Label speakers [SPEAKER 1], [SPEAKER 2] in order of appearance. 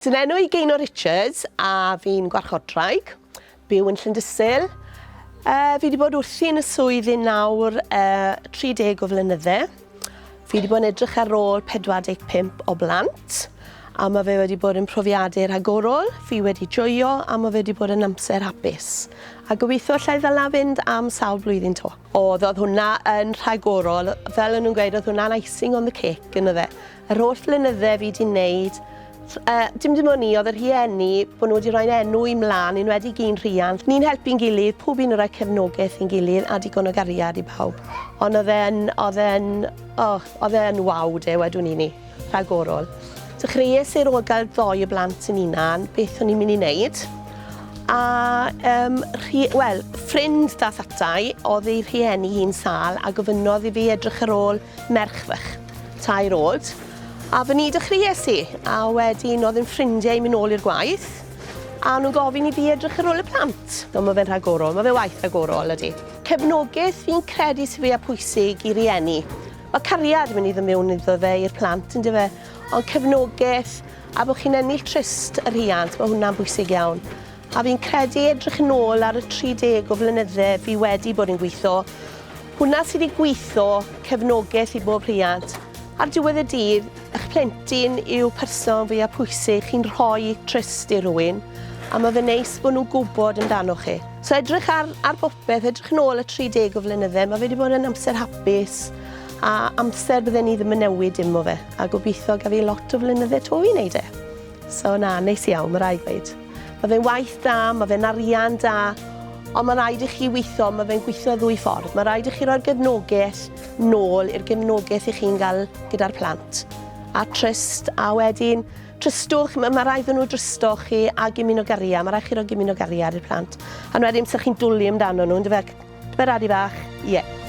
[SPEAKER 1] Sy'n enw i Gaynor Richards a fi'n gwarchodwraig, byw yn Llandysul. Uh, fi wedi bod wrthi yn y swydd i nawr uh, 30 o flynydde. Fi wedi bod yn edrych ar ôl 45 o blant a mae fe wedi bod yn profiadau rhagorol, fi wedi joio a mae fe wedi bod yn amser hapus. A gobeithio allai ddala fynd am sawl blwyddyn to. Oedd, oedd hwnna yn rhagorol, fel o'n nhw'n gweud, oedd hwnna'n icing on the cake, yn fe. Yr holl flynydde fi 'di wneud, uh, dim dim ond ni, oedd y rhieni, bod nhw wedi rhoi'n enw i mlaen, enwedig un rhiant. Ni'n helpu'n gilydd, pob un yn rhoi cefnogaeth i'n gilydd a digon o gariad i bawb. Ond oedd e'n, oedd e'n, oh, oedd e'n waw de, wedwn i ni, rhagorol. Dechreuais i ar ôl gael ddoi o blant yn unan, beth o'n i'n mynd i wneud. A, um, rhi, wel, ffrind dath atai, oedd ei rhieni hi'n sâl a gofynnodd i fi edrych ar ôl merch fach. tair oed, a fy ni dechreuais i, a wedyn oedd yn ffrindiau i mynd nôl i'r gwaith, a nhw'n gofyn i fi edrych ar ôl y plant. No, mae fe'n rhagorol, mae fe waith rhagorol ydy. Cefnogaeth fi'n credu sy'n fwyaf pwysig i rieni. Mae cariad yn mynd i ddod mewn iddo fe i'r plant, yn dyfe? Ond cefnogaeth a bod chi'n ennill tryst y rhiant, mae hwnna'n bwysig iawn. A fi'n credu edrych yn ôl ar y 30 o flynydde fi wedi bod yn gweithio, hwnna sydd wedi gweithio cefnogaeth i bob rhiant. Ar diwedd y dydd, eich plentyn yw person fwyaf pwysig, chi'n rhoi tryst i rhywun, a mae fe'n neis bod nhw'n gwybod amdano chi. So edrych ar, ar bopeth, edrych yn ôl y 30 o flynydde, mae fe wedi bod yn amser hapus, a amser bydden ni ddim yn newid dim o fe, a gobeithio gaf fi lot o flynydde to i wneud e. So na, neis iawn, mae rhaid gweud. Mae fe'n waith da, mae fe'n arian da, ond mae rhaid i chi weithio, mae fe'n gweithio ddwy ffordd. Mae rhaid i chi roi'r gefnogaeth nôl i'r gefnogaeth i chi'n gael gyda'r plant. A trust, a wedyn, trystwch, mae, mae rhaid nhw drysto chi a gymun o gariad, mae rhaid chi roi gymun o gariad i'r plant. A wedyn, sa'ch chi'n dwlu amdano nhw, yn dyfe, dyfe radi bach? Ie. Yeah.